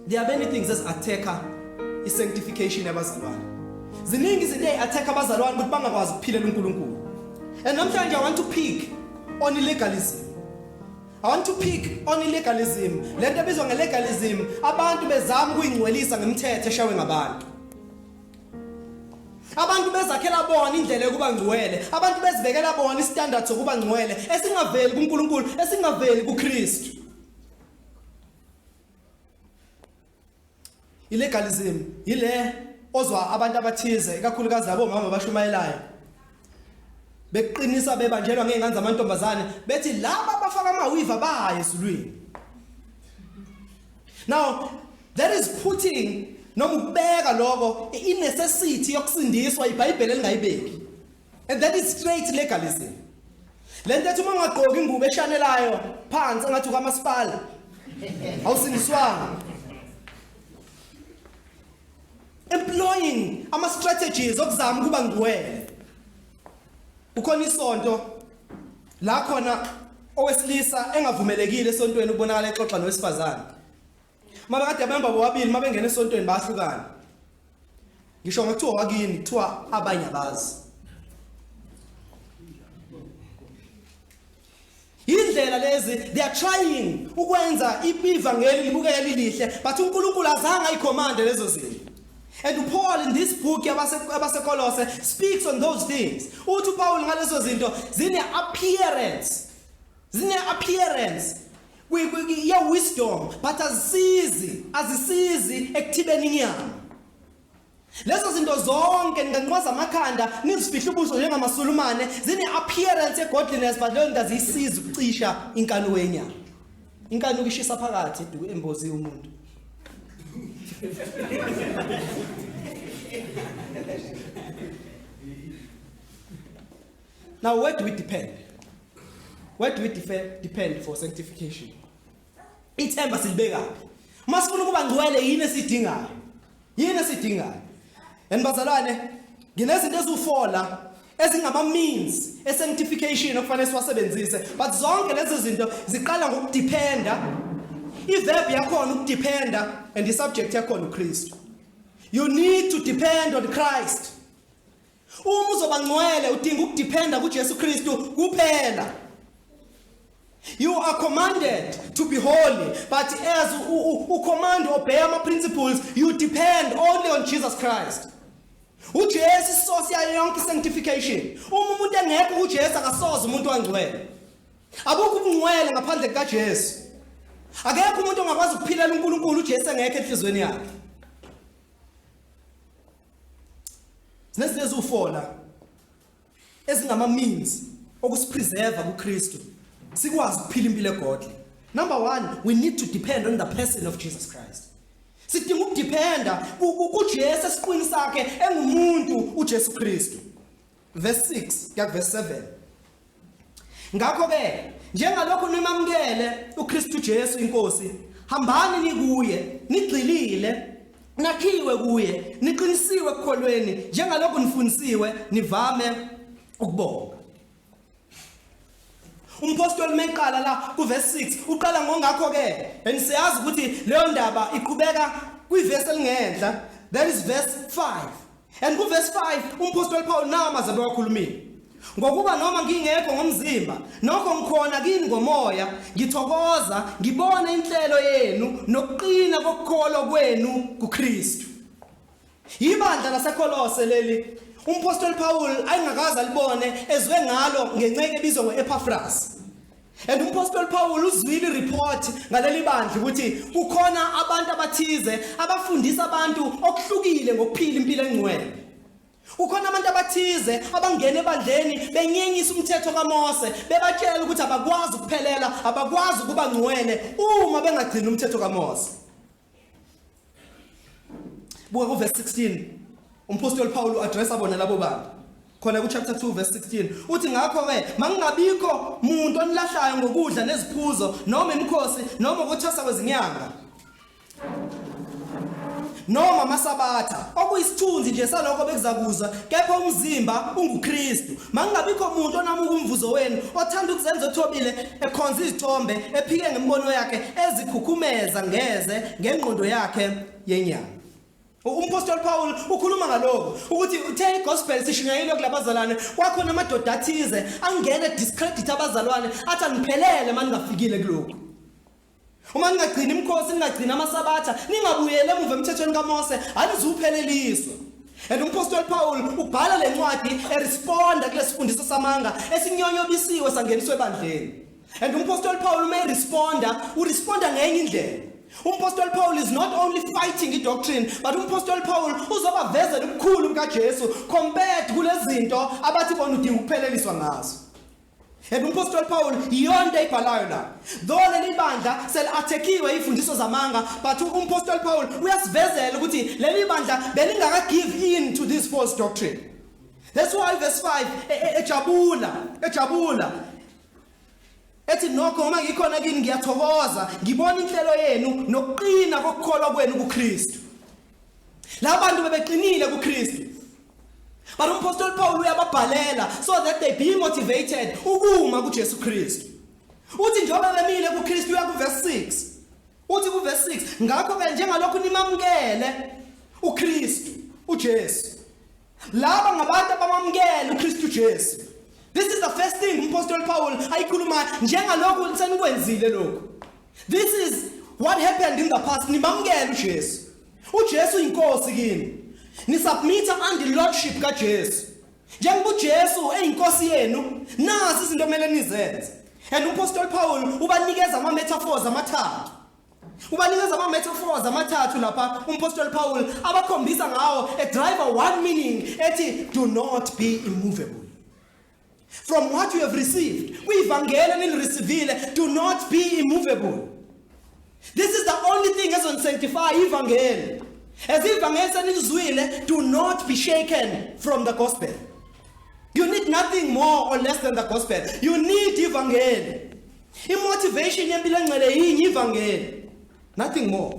There are many things as attacker i-sanctification yabazalwane. Ziningi izinto ezi-attack abazalwane ukuthi bangakwazi ukuphilela uNkulunkulu. And namhlanje I want to pick on illegalism. I want to pick on illegalism. Lento ebizwa ngelegalism abantu bezama ukuyingcwelisa ngemithetho eshawe ngabantu. Abantu bezakhela bona indlela yokuba ngcwele, abantu bezibekela bona istandard sokuba ngcwele esingaveli kuNkulunkulu, esingaveli kuKristu. Illegalism yile ozwa abantu abathize ikakhulukazi labo mama abashumayelayo bekuqinisa bebanjelwa ngezingane zamantombazane bethi laba abafaka amawiva baye ezulwini. Now that is putting noma ukubeka lokho i-necessity yokusindiswa iBhayibheli elingayibeki. And that is straight legalism. Lento ethi uma ungagqoki ingubo eshanelayo phansi engathi ukamasipala awusindiswanga. Employing ama strategies okuzama ukuba ngcwele. Kukhona isonto la khona owesilisa engavumelekile esontweni ukubonakala exoxa nowesifazane. Mabekade behamba bobabili mabengena esontweni bayahlukana. Ngisho ngakuthiwa wakini kuthiwa abanye abazi. Indlela lezi they are trying ukwenza ivangeli libukeke lilihle but uNkulunkulu azange ayicommande lezo zinto. And Paul in this book yabaseKolose speaks on those things. Uthi uPaul ngalezo zinto zine appearance. Zine appearance ye wisdom but azisizi azisizi ekuthibeni inyama. Lezo zinto zonke ninganqwaza amakhanda nizifihle ubuso njengamasulumane zine appearance ye godliness but leyo nto aziyisizi ukucisha inkanuko yenyama. Inkanuko ishisa phakathi embozi umuntu. Now where do we depend? Where do we depend for sanctification? Ithemba silibekaphi? Uma sifuna ukuba ngcwele yini esidingayo? Yini esidingayo? And bazalwane, nginezinto eziwu-4 la ezingama means e-sanctification okufanele siwasebenzise but zonke lezi zinto ziqala ngokudependa i-verb yakhona ukudependa and i-subject yakhona uKristu. You need to depend on Christ. Uma uzoba ngcwele udinga ukudependa kuJesu Kristu kuphela. You are commanded to be holy, but as u command obey ama principles, you depend only on Jesus Christ. UJesu isource yayo yonke sanctification. Uma umuntu engekho kuJesu akasoze umuntu wangcwele. Akukho ubungcwele ngaphandle kukaJesu. Akekho umuntu ongakwazi ukuphilela uNkulunkulu uJesu engekho enhlizweni yakhe. Sinezinto eziwu-4 la ezingama means okusipreserve kuKristu sikwazi ukuphila impilo egodly. Number 1, we need to depend on the person of Jesus Christ. Sidinga ukudependa kuJesu esiqwini sakhe engumuntu uJesu Kristu. Verse 6 kuya verse 7. Ngakho ke njengalokhu nimamukele uKristu Jesu inkosi, hambani nikuye nigxilile nakhiwe kuye niqinisiwe ekukholweni njengalokhu nifundisiwe nivame ukubonga. Umpostoli meqala la kuverse 6 uqala ngongakho ke and siyazi ukuthi leyo ndaba iqhubeka kwivesi elingenhla, that is verse 5. And kuverse 5 umpostoli Paul nawo amazwi abewakhulumile. Ngokuba noma ngingekho ngomzimba, nokho ngikhona kini ngomoya, ngithokoza ngibona inhlelo yenu nokuqina kokukholwa kwenu kuKristu. Ibandla laseKolose leli umpostoli Paul ayengakaze alibone ezwe ngalo ngenceke ebizwa ngoEpaphras. And umpostoli Paul uzwile ireport ngaleli bandla ukuthi kukhona abantu abathize abafundisa abantu okuhlukile ngokuphila impilo engcwele. Kukhona abantu abathize abangena ebandleni benyenyisa umthetho kaMose, bebatshela ukuthi abakwazi ukuphelela, abakwazi ukuba ngcwele uma bengagcini umthetho kaMose. Buka ku verse 16. Umpostoli Paul addressa bona labo bantu. Khona ku chapter 2 verse 16 uthi ngakho ke mangingabikho muntu onilahlayo ngokudla neziphuzo noma imikhosi noma ukuthwasa kwezinyanga. Noma amasabatha okuyisithunzi nje salokho bekuzakuza, kepha umzimba unguKristu. Makungabikho muntu onamuka umvuzo wenu, othanda ukuzenza othobile, ekhonza izithombe, ephike ngemibono yakhe, ezikhukhumeza ngeze ngengqondo yakhe yenyama. Umpostoli Paul ukhuluma ngalokho ukuthi uthe igospel sishunyayelwe kulabazalwane, kwakhona amadoda athize angene discredit abazalwane, athi aniphelele maningafikile kulokhu. Uma ningagcini imikhosi, ningagcini amasabatha, ningabuyele emuva emthethweni kaMose, anizupheleliswa. And umpostoli Paul ubhala lencwadi eresponda kulesifundiso samanga esinyonyobisiwe sangeniswe ebandleni. And umpostoli Paul uma eresponda, uresponda ngenye indlela. Umpostoli Paul is not only fighting i-doctrine, but umpostoli Paul uzobavezela ubukhulu bukaJesu compared kulezinto abathi bona udinga ukupheleliswa ngazo. And umpostoli Paul iyonto ayibhalayo la. Though leli bandla seli-attackiwe ifundiso zamanga, but umpostoli Paul uyasivezela ukuthi leli bandla belingaka give in to this false doctrine. That's why verse 5 ejabula, ejabula. Ethi nokho uma ngikhona kini ngiyathokoza, ngibona inhlelo yenu nokuqina kokukholwa kwenu kuKristu. Labantu bebeqinile kuKristu. But umpostoli Paul uyababhalela so that they be motivated ukuma kuJesu Kristu. Uthi njengoba bemile kuKristu, uya kuverse 6. Uthi kuverse 6, ngakho ke njengalokhu nimamukele uKristu uJesu. Laba ngabantu abamamukele uKristu Jesu. This is the first thing umpostoli Paul ayikhuluma, njengalokhu senikwenzile lokhu. This is what happened in the past. Nimamukele uJesu. UJesu inkosi kini. Nisubmit under lordship kaJesu. Njengoba uJesu eyinkosi yenu, nazi izinto kumele nizenze. And umpostoli Paul ubanikeza ama metaphors amathathu. Ubanikeza ama metaphors amathathu lapha umpostoli Paul abakhombisa ngawo a drive one meaning ethi do not be immovable. From what you have received, kwivangeli enilireceiveile, do not be immovable. This is the only thing ezonisanctify, ivangeli. As ivangeli senilizwile, do not be shaken from the gospel. You need nothing more or less than the gospel. You need ivangeli. Imotivation yempilo engcwele yinye, ivangeli. Nothing more.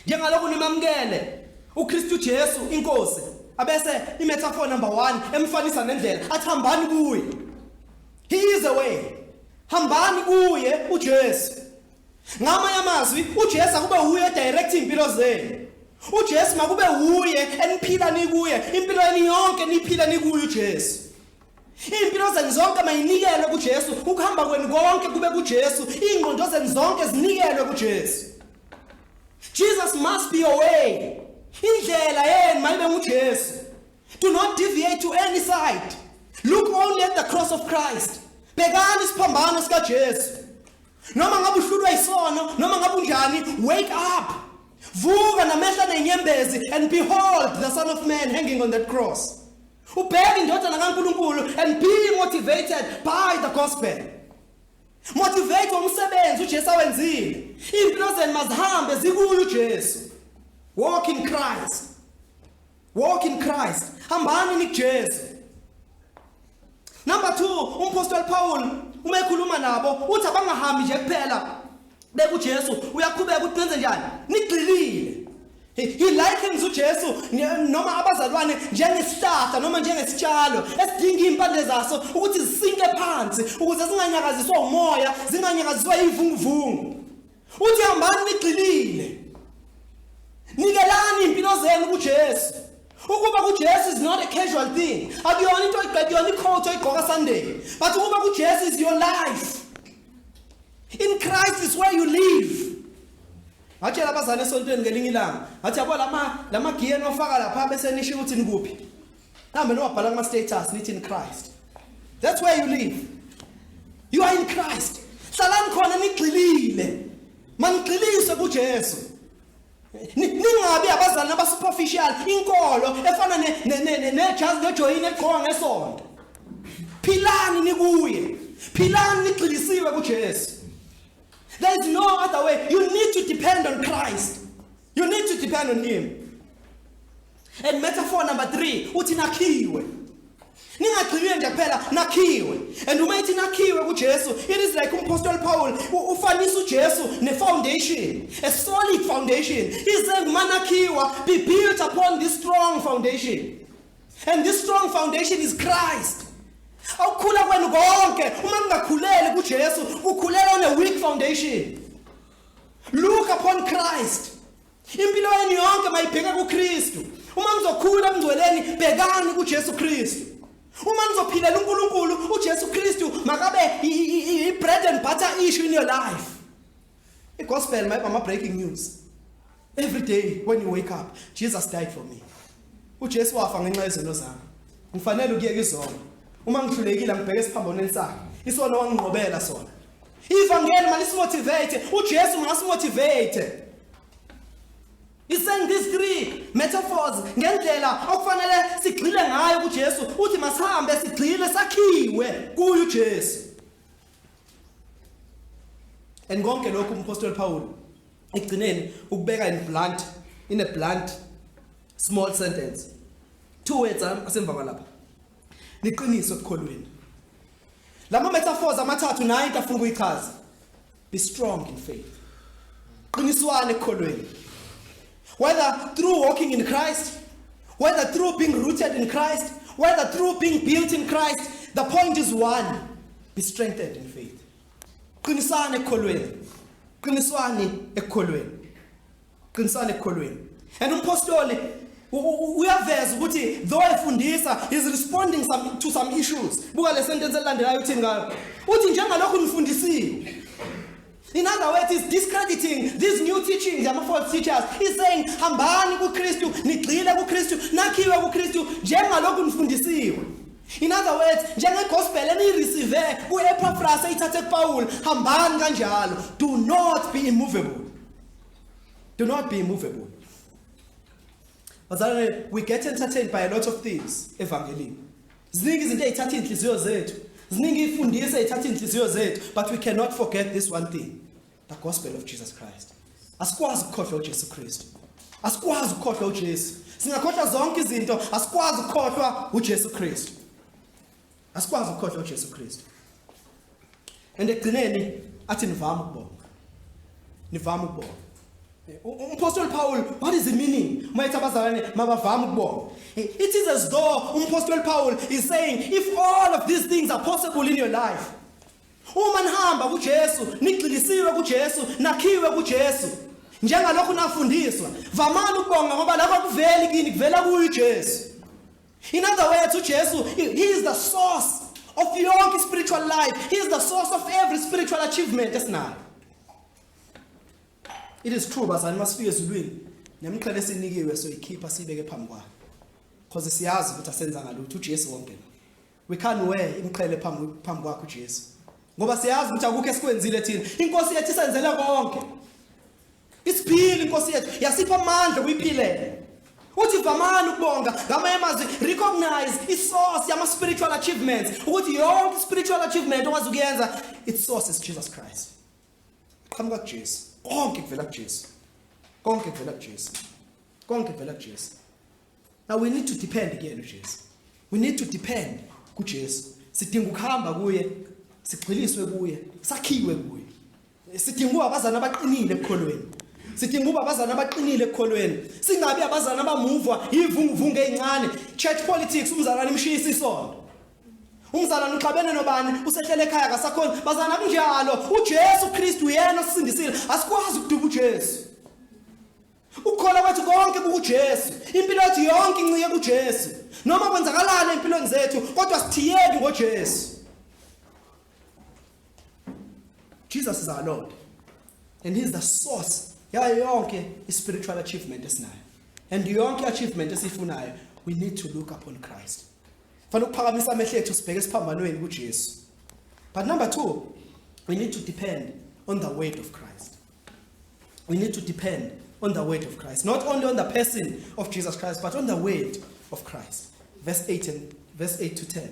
Njengalokhu nimamukele uKristu Jesu inkosi, abese imetaphor number 1 emfanisa nendlela, athi hambani kuye. He is a way. Hambani kuye uJesu. Ngamanye amazwi, uJesu akube uye direct impilo zenu. UJesu makube uye eniphila nikuye, impilo yenu yonke niphila nikuye uJesu. Impilo zenu zonke mayinikelwe kuJesu, ukuhamba kwenu konke kube kuJesu, ingqondo zenu zonke zinikelwe kuJesu. Jesus must be your way. Indlela yenu mayibe nguJesu. Do not deviate to any side. Look only at the cross of Christ. Bhekani isiphambano sikaJesu. Noma ngabe uhlulwe isono, noma ngabe unjani, wake up. Vuka namehla nenyembezi and behold the Son of Man hanging on that cross. Ubheke indodana kaNkuluNkulu and be motivated by the gospel. Motivate umsebenzi uJesu awenzile. Impilo zenu mazihambe zikuye uJesu. Walk in Christ. Walk in Christ. Hambani nikuJesu. Number 2, umpostoli Paul uma ekhuluma nabo uthi abangahambi nje kuphela bekuJesu, uyaqhubeka uthi nenze njani? Nigxilile. He likens uJesu noma abazalwane njengesihlahla noma njengesitshalo esidinga impande zaso ukuthi zisinke phansi ukuze zinganyakaziswa umoya, zinganyakaziswa ivunguvungu. Uthi hambani nigxilile. Nikelani impilo zenu kuJesu. Ukuba kuJesu is not a casual thing. Akuyona into oyigqokiyona, icoat oyigqoka Sunday. But ukuba kuJesu is your life. In Christ is where you live. Ngatshela abazali esontweni ngelinye ilanga, ngathi yabo lama gear nofaka lapha bese nisho ukuthi nikuphi. Hambe nowabhala kuma status nithi in Christ. That's where you live. You are in Christ. Hlalani khona nigxilile. Manigxiliswe kuJesu. Ningabi abazali aba superficial, inkolo efana ne ne ne jazi nejoyini egqoka ngesonto. Philani nikuye. Philani nigxilisiwe kuJesu. There is no other way. You need to depend on Christ. You need to depend on him. And metaphor number 3 uthi nakhiwe. Ningagxilile nje kuphela nakhiwe. And uma ithi nakhiwe kuJesu, it is like umpostoli Paul ufanisa uJesu ne-foundation, a solid foundation. He's saying manakhiwa, be built upon this strong foundation. And this strong foundation is Christ. Awukhula kwenu konke uma ningakhuleli kuJesu, ukhulela on a weak foundation. Look upon Christ. Impilo yenu yonke mayibheke kuKristu. Uma nizokhula ebungcweleni, bhekani kuJesu Kristu. Uma nizophilela uNkulunkulu, uJesu Kristu makabe i-bread and butter issue in your life. I-gospel mayiba ama-breaking news. Every day when you wake up, Jesus died for me. UJesu wafa ngenxa yezono zami. Ngifanele ukuyeka izono. Uma ngihlulekile ngibheke esiphambanweni sakhe. Isono wanginqobela sona. Ivangeli malisimotivate, uJesu makasimotivate. He's saying these three metaphors ngendlela okufanele sigxile ngayo kuJesu. Uthi masihambe sigxile sakhiwe kuye uJesu. And konke lokhu umpostoli Paul ekugcineni ukubeka in blunt in a blunt small sentence. Two words asemva kwalapha. Niqiniso ekukholweni. Lama metaphors amathathu nayo into afuna ukuyichaza. Be strong in faith. Qiniswane ekukholweni. Whether through walking in Christ, whether through being rooted in Christ, whether through being built in Christ, the point is one. Be strengthened in faith. Qinisani ekukholweni. Qiniswani ekukholweni. Qinisani ekukholweni. And umpostoli uyaveza ukuthi though efundisa is responding to some issues. Buka le sentence elandelayo uthini ngayo? Uthi njengalokhu nifundisiwe. In other words, he's discrediting these new teachings yama false teachers. He's saying hambani kuKristu, nigxile kuKristu, nakhiwe kuKristu njengalokhu nifundisiwe. In other words, njengegospel eniyireceive kuEpaphras eyithathe kuPaul, hambani kanjalo. Do not be immovable. Do not be immovable. Bazalwane, we get entertained by a lot of things evangelini. Ziningi izinto ezithatha inhliziyo zethu. Ziningi ifundiso ezithatha inhliziyo zethu, but we cannot forget this one thing, the gospel of Jesus Christ. Asikwazi ukukhohlwa uJesu Kristu. Asikwazi ukukhohlwa uJesu. Singakhohlwa zonke izinto, asikwazi ukukhohlwa uJesu Kristu. Asikwazi ukukhohlwa uJesu Kristu. And ekugcineni athi nivame ukubonga. Nivame ukubonga. Umpostoli Paul, what is the meaning? Uma ethi abazalwane mabavame ukubonga. It is as though umpostoli Paul is saying if all of these things are possible in your life, uma nihamba kuJesu, nigxilisiwe kuJesu, nakhiwe kuJesu, njengalokhu nafundiswa, vamani ukubonga ngoba lapho kuveli kini, kuvela kuye uJesu. In other words, uJesu, he is the source of yonke spiritual life. He is the source of every spiritual achievement esinayo. It is true bazali, masifike ezulwini nemiqhele esinikiwe soyikhipha sibeke phambi kwakhe. Because siyazi ukuthi asenza ngalutho, uJesu wonke. We can't wear imiqhele phambi kwakhe uJesu. Ngoba siyazi ukuthi akukho esikwenzile thina. Inkosi yethu isenzele konke. Isiphile inkosi yethu, yasipha amandla kuyiphilela. Uthi vamani ukubonga, ngamanye amazwi recognize isource yama spiritual achievements, ukuthi yonke spiritual achievement okwazi ukuyenza, its source is Jesus Christ. Qhamuka kuJesu. Konke kuvela kuJesu. Konke kuvela kuJesu. Konke kuvela kuJesu. Now we need to depend kuyena uJesu. We need to depend kuJesu. Sidinga ukuhamba kuye, sigxiliswe kuye, sakhiwe kuye. Sidinga ukuba abazali abaqinile ekukholweni. Sidinga ukuba abazali abaqinile ekukholweni. Singabi abazali abamuvwa ivunguvungu ezincane. Church politics, umzalwane imshisa isonto. Umzalwane uxabene nobani, usehlele ekhaya kasakhona. Bazalwane, akunjalo. uJesu Kristu uyena osisindisile. Asikwazi ukuduba uJesu. Ukukholwa kwethu konke kukuJesu. Impilo yethu yonke incike kuJesu. Noma kwenzakalani empilweni zethu, kodwa sithiyeki ngoJesu. Jesus is our Lord. And he is the source yayo yonke i-spiritual achievement esinayo. And yonke achievement esifunayo, we need to look upon Christ. Fanele ukuphakamisa amehlo ethu sibheke esiphambanweni kuJesu. But number 2, we need to depend on the word of Christ. We need to depend on the word of Christ. Not only on the person of Jesus Christ, but on the word of Christ. Verse 8 and verse 8 to 10.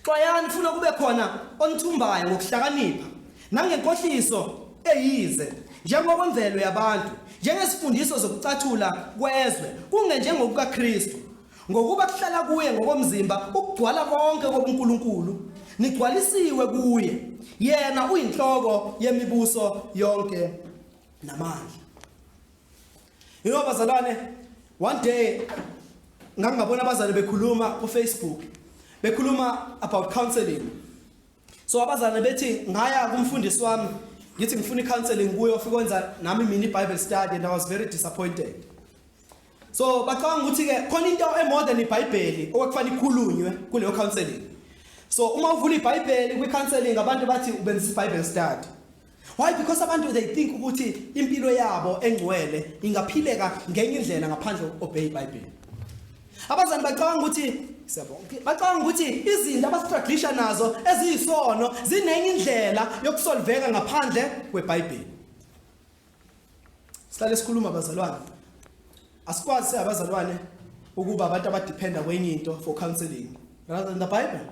Xwayani funa kube khona onithumbayo ngokuhlakanipha nangenkohliso eyize, njengokwemvelo yabantu, njengesifundiso zokucathula kwezwe, kungenjengokukaKristu. Ngokuba kuhlala kuye ngokomzimba ukugcwala konke kobuNkulunkulu, nigcwalisiwe kuye. Yena uyinhloko yemibuso yonke namandla. Bazalwane, one day ngangabona abazali bekhuluma ku Facebook, bekhuluma about counseling. So abazali bethi, "Ngaya kumfundisi wami, ngithi ngifuna i-counseling kuyo, ufike wenza nami mini Bible study and I was very disappointed." So bacabanga ukuthi ke khona into e-more than iBhayibheli okwekufanele ikhulunywe kuleyo counseling. So uma uvula iBhayibheli kwi-counseling, abantu bathi ubenzisa iBible study. Why? Because abantu, they think ukuthi impilo yabo engcwele ingaphileka ngenye indlela ngaphandle obey iBhayibheli. Abazali bacabanga ukuthi, siyabonga, bacabanga ukuthi izinto abastrugglisha nazo eziyisono zinenye indlela yokusolveka ngaphandle kweBhayibheli. Sihlale sikhuluma, bazalwane, asikwazi siyabazalwane ukuba abantu abadependa kwenye into for counseling rather than the Bible.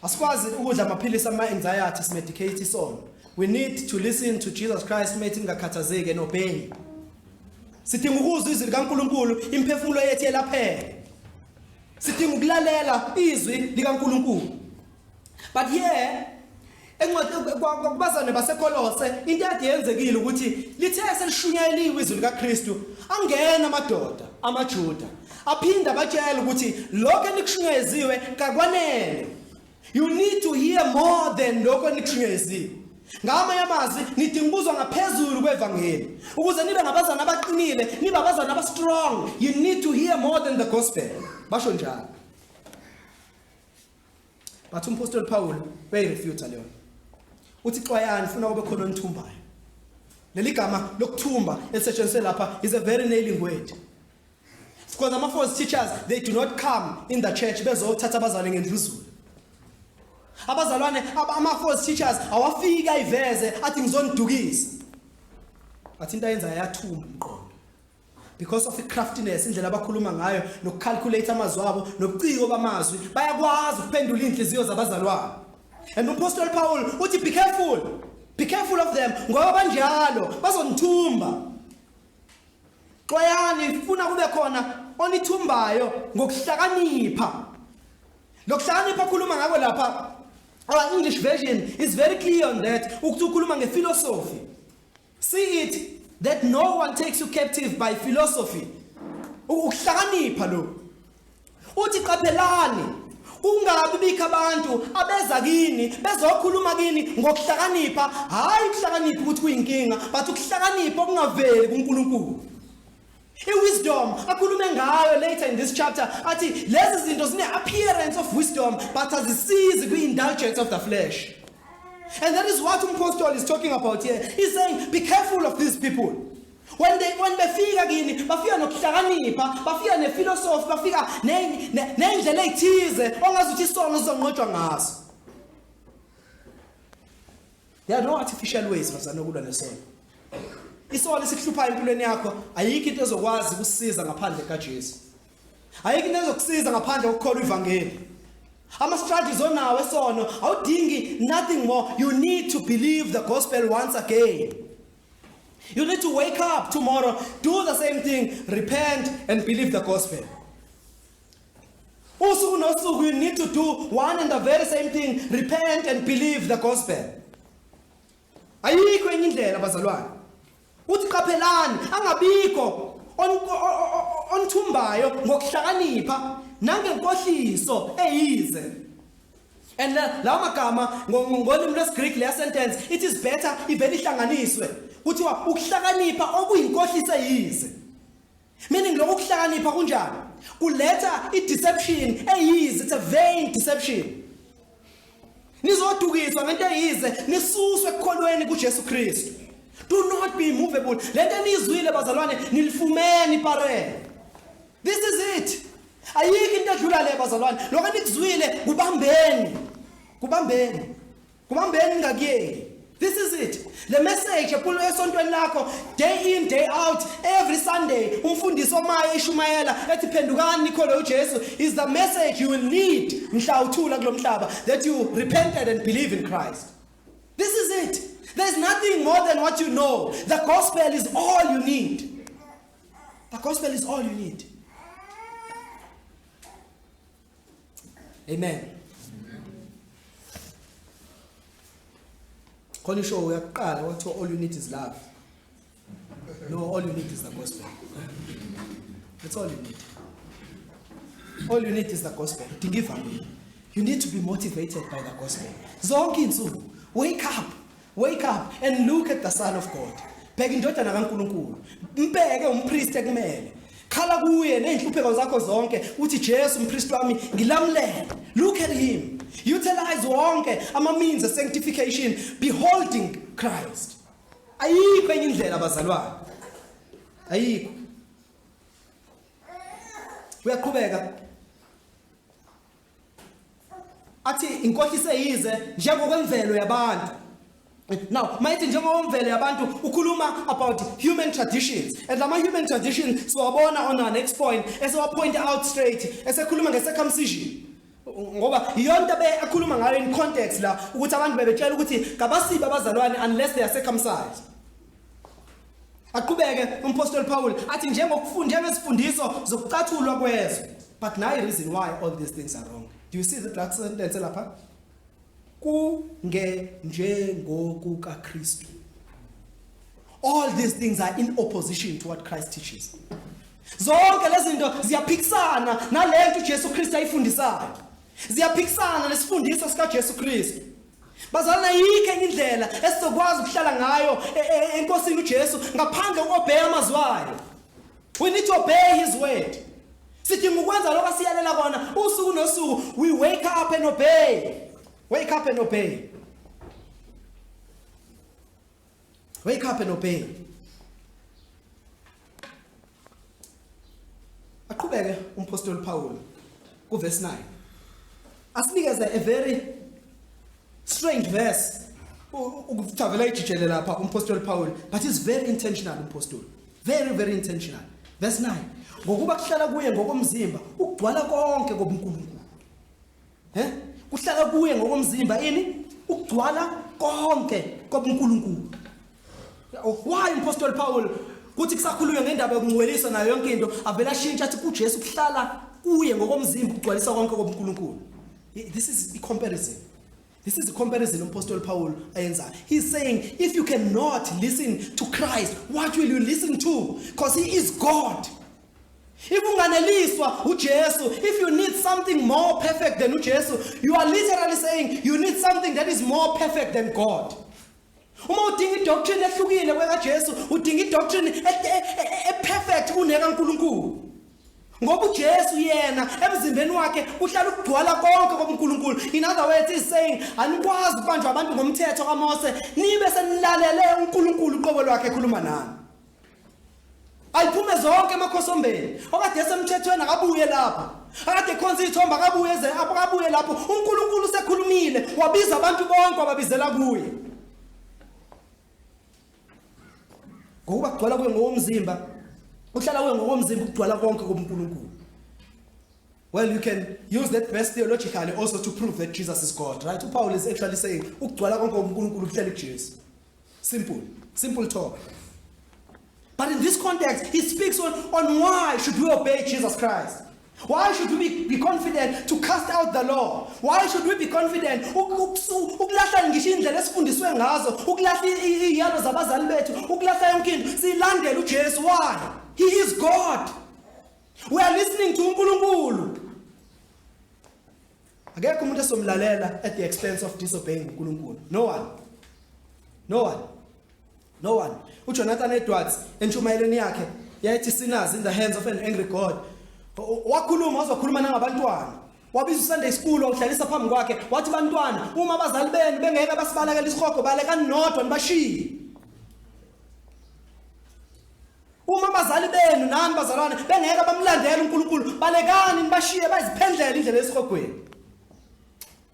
Asikwazi ukudla amaphilisi ama-anxiety, simedicate isono. We need to listen to Jesus Christ methi ningakhathazeki and obey. Sidinga ukuzwa izwi likaNkulunkulu, imphefumulo yethu yelapheke. Sidinga ukulalela izwi likaNkulunkulu. But here encwadi kubazane baseKolose, into ekade yenzekile ukuthi lithe selishunyayeliwe izwi likaKristu, angena amadoda amaJuda, aphinda abatshela ukuthi lokho enikushunyayeliwe kakwanele. You need to hear more than lokho enikushunyayeliwe. Ngamanye amazwi, nidinga ukuzwa ngaphezulu kwevangeli ukuze nibe ngabazana abaqinile, nibe abazana abastrong. You need to hear more than the gospel, basho njalo. But umpostoli Paul uyayirefute leyo. Uthi, "Xwayani funa kube khona onithumbayo." Leli gama lokuthumba elisetshenziswe lapha is a very nailing word, because ama false teachers, they do not come in the church bezothatha abazalwane ngendluzula. Abazalwane, ama false teachers awafika ayiveze athi, "Ngizonidukisa." Athi into ayenza, ayathumba umqondo because of i-craftiness, indlela abakhuluma ngayo nokucalculate amazwi abo nobuciko bamazwi. Bayakwazi ukuphendula iy'nhliziyo zabazalwane. And umpostoli Paul uthi, "Be careful, be careful of them, ngoba banjalo, bazonithumba. Xwayani funa kube khona onithumbayo ngokuhlakanipha." Lokuhlakanipha akhuluma ngako lapha, our English version is very clear on that, ukuthi ukhuluma ngephilosophy. "See it that no one takes you captive by philosophy." Ukuhlakanipha lo. Uthi, "Qaphelani kungabi bikho abantu abeza kini bezokhuluma kini ngokuhlakanipha." Hayi ukuhlakanipha ukuthi kuyinkinga, but ukuhlakanipha okungaveli kuNkulunkulu. I-wisdom akhulume ngayo later in this chapter, athi lezi zinto zine appearance of wisdom but azisizi kwi-indulgence of the flesh. And that is what umpostoli is talking about here. He's saying, "Be careful of these people. When befika kini, bafika nokuhlakanipha, bafika nephilosophy, bafika nendlela ezithize ongazuthi isono sizonqotshwa ngaso." There are no artificial ways, bazalwane, ukulwa nesono. Isono esikuhluphayo empilweni yakho, ayikho into ezokwazi ukusiza ngaphandle kaJesu. Ayikho into ezokusiza ngaphandle kokukholwa ivangeli. Ama strategies onawo esono, awudingi nothing more. You need to believe the gospel once again. You need to wake up tomorrow, do the same thing, repent and believe the gospel. Usuku nosuku you need to do one and the very same thing, repent and believe the gospel. Ayikho enye indlela, bazalwane. Uthi, "Qaphelani angabikho onithumbayo ngokuhlakanipha nangenkohliso eyize." And lawa magama ngolimi lwesiGreek, leya sentence, it is better ivele ihlanganiswe. Kuthiwa ukuhlakanipha okuyinkohliso eyize. Meaning lokho kuhlakanipha kunjani? Kuletha i-deception eyize, it's a vain deception. Nizodukiswa ngento eyize, nisuswe ekukholweni kuJesu Kristu. Do not be movable. Lento enizwile, bazalwane, nilifumene iparele. This is it. Ayikho into edlula le, bazalwane. Lokho enikuzwile, kubambeni. Kubambeni. Kubambeni, ningakuyeki. This is it. The message ephuma esontweni lakho day in, day out, every Sunday, umfundisi omaye ishumayela ethi, "Phendukani nikholwe uJesu," is the message you will need mhla uthula kulomhlaba, that you repented and believe in Christ. This is it. There's nothing more than what you know. The gospel is all you need. The gospel is all you need. Amen. Khona ishow yakuqala kwathiwa all you need is love. No, all you need is the gospel. That's all you need. All you need is the gospel. Udinga ivangeli. You need to be motivated by the gospel. Zonke insuku wake up, wake up and look at the son of God. Bheka indodana kaNkuluNkulu. Mbheke umpriest ekumele. Khala kuye nezinhlupheko zakho zonke uthi Jesu umpriest wami ngilamulele. Look at him. Utilize wonke ama means of sanctification beholding Christ. Ayikho enye indlela bazalwane. Ayikho. Uyaqhubeka athi inkohliso eyize njengokwemvelo yabantu Now, mayithi njengokwemvelo yabantu ukhuluma about human traditions. And lama human traditions siwabona on our next point esiwa point out straight esekhuluma nge-circumcision. Ngoba iyonto be akhuluma ngayo in context la ukuthi abantu bebetshela ukuthi kabasibe abazalwane unless they are circumcised. Aqhubeke umpostoli Paul athi njengokufunda njengezifundiso zokucathulwa kwezwe. But now the reason why all these things are wrong. Do you see the black sentence lapha? Kunge njengokuka Kristu. All these things are in opposition to what Christ teaches. Zonke lezi zinto ziyaphikisana nalento uJesu Kristu ayifundisayo. Ziyaphikisana nesifundiso sikaJesu Kristu. Bazalwane ayikho enye indlela esizokwazi ukuhlala ngayo e, e, enkosini uJesu ngaphandle kokobheka amazwi ayo. We need to obey his word. Sidinga ukwenza lokho asiyalela kona usuku nosuku. We wake up and obey. Wake up and obey. Wake up and obey. Aqhubeke umpostoli Paul kuverse 9. Asinikeze a very strange verse ukuthavela ijijele lapha umpostoli Paul but he's very intentional umpostoli. Very very intentional. Verse 9. Ngokuba kuhlala kuye ngokomzimba ukugcwala konke kobuNkulunkulu. He? Kuhlala kuye ngokomzimba ini? Ukugcwala konke kobuNkulunkulu. Why umpostoli Paul kuthi kusakhulunywa ngendaba yokungcweliswa nayo yonke into avela ashintsha athi kuJesu kuhlala kuye ngokomzimba ukugcwalisa konke kobuNkulunkulu. This is a comparison. This is the comparison umpostoli Paul ayenzayo. He's saying if you cannot listen to Christ, what will you listen to? Because he is God. If unganeliswa uJesu, if you need something more perfect than uJesu, you are literally saying you need something that is more perfect than God. Uma udinga idoctrine ehlukile kwekaJesu, udinga idoctrine e-perfect kunekaNkulunkulu. Ngoba uJesu yena emzimbeni wakhe kuhlala ukugcwala konke kobuNkulunkulu. In other words, he's saying anikwazi ukubanjwa abantu ngomthetho kaMose, nibe senilalele uNkulunkulu uqobo lwakhe ekhuluma nani. Ayiphume zonke emakhosombeni. Okade esemthethweni akabuye lapho. Akade ekhonza izithombe akabuye eze akabuye lapho. uNkulunkulu usekhulumile, wabiza abantu bonke wababizela kuye. Ngokuba kugcwala kuye ngokomzimba, uhlala kuye ngokomzimba ukugcwala konke kobuNkulunkulu. Well, you can use that verse theologically also to prove that Jesus is God, right? UPaul is actually saying ukugcwala konke kobuNkulunkulu kuhleli kuJesu. Simple. Simple talk. But in this context, he speaks on why should we obey Jesus Christ? Why should we be confident to cast out the law? Why should we be confident ukulahla ngisho indlela esifundiswe ngazo, ukulahla iziyalo zabazali bethu, ukulahla yonke into, silandele uJesu? Why? He is God. We are listening to uNkulunkulu. Akekho umuntu esomlalela at the expense of disobeying uNkulunkulu. No one. No one. No one. UJonathan Edwards entshumayelweni yakhe yayithi sinners in the hands of an angry God. Wakhuluma wazokhuluma nangabantwana. Wabiza uSunday school wawuhlalisa phambi kwakhe wathi bantwana uma abazali benu bengeke basibalekela isihogo balekani nodwa nibashiye. Uma abazali benu nani bazalwane bengeke bamlandele uNkulunkulu balekani nibashiye baziphendlele indlela esihogweni.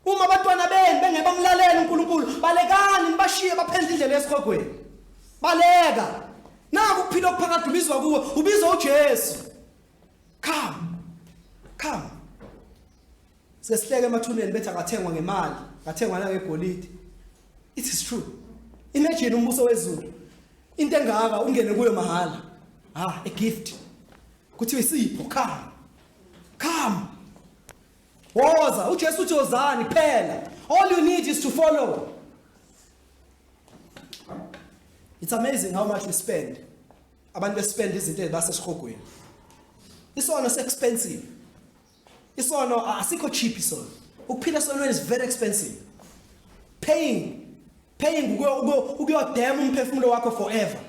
Uma abantwana benu bengeke bamlalele uNkulunkulu balekani nibashiye baphendle indlela esihogweni. Baleka. Naku ukuphila okuphakade ubizwa kuwe, ubizwa uJesu. Come. Come. Sesihleke emathuneni bethi akathengwa ngemali, akathengwa nangegolide. It is true. Imagine umbuso wezulu. Into engaka ungene kuyo mahala. Ah, a gift. Kuthiwa isipho, come. Come. Woza, uJesu uthi wozani kuphela. All you need is to follow. It's amazing how much we spend. Abantu bespend izinto ezibasesihogweni. Isono se expensive. Isono asikho cheap isono. Ukuphila esonweni is very expensive. Paying ukuyodema umphefumulo wakho forever.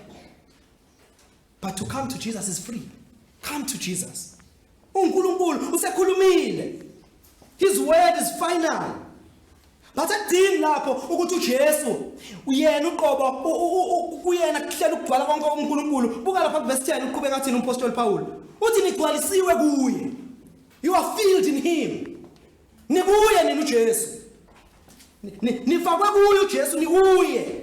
But to come to Jesus is free. Come to Jesus. UNkulunkulu usekhulumile. His word is final. But akudingi lapho ukuthi uJesu uyena uqobo kuyena kuhlela ukugcwala konke uNkulunkulu. Buka lapha kuverse 10 uqhubeka athini umpostoli Paul. Uthi nigcwalisiwe kuye. You are filled in him. Nikuye nina uJesu. Nifakwe kuye uJesu nikuye.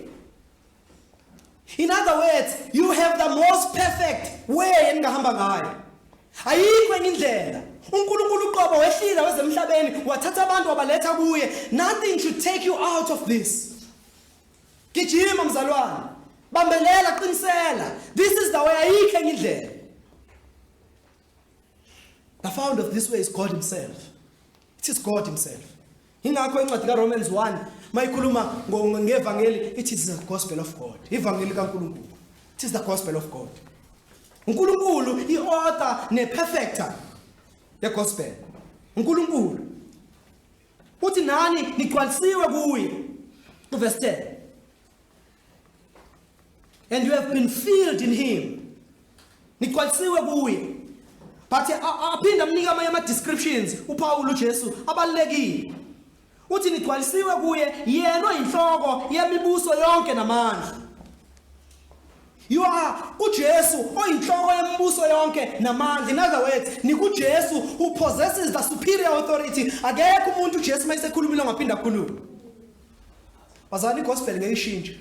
In other words, you have the most perfect way eningahamba ngayo. Ayikho enye indlela. uNkulunkulu uqobo wehlila wezemhlabeni wathatha abantu wabaletha kuye. Nothing should take you out of this. Gijima mzalwane. Bambelela qinisela. This is the way, ayikho enye indlela. The founder of this way is God himself. It is God himself. Ingakho incwadi kaRomans 1 mayikhuluma ngevangeli, it is the gospel of God. Ivangeli kaNkulunkulu. It is the gospel of God. uNkulunkulu iauthor neperfector yegospel. uNkulunkulu uthi nani nigcwalisiwe kuye. Verse 10. And you have been filled in him. Nigcwalisiwe kuye. But aphinda amnika amanye ama descriptions uPaul uJesu abalekile. Uthi nigcwalisiwe kuye yena oyinhloko yemibuso yonke namandla. You are uJesu oyinhloko yemibuso yonke namandla. In other words, nikuJesu who possesses the superior authority. Akekho umuntu uJesu mayesekhulumile ongaphinda akhulume. Bazalwane, igospel ngeke ishintshe.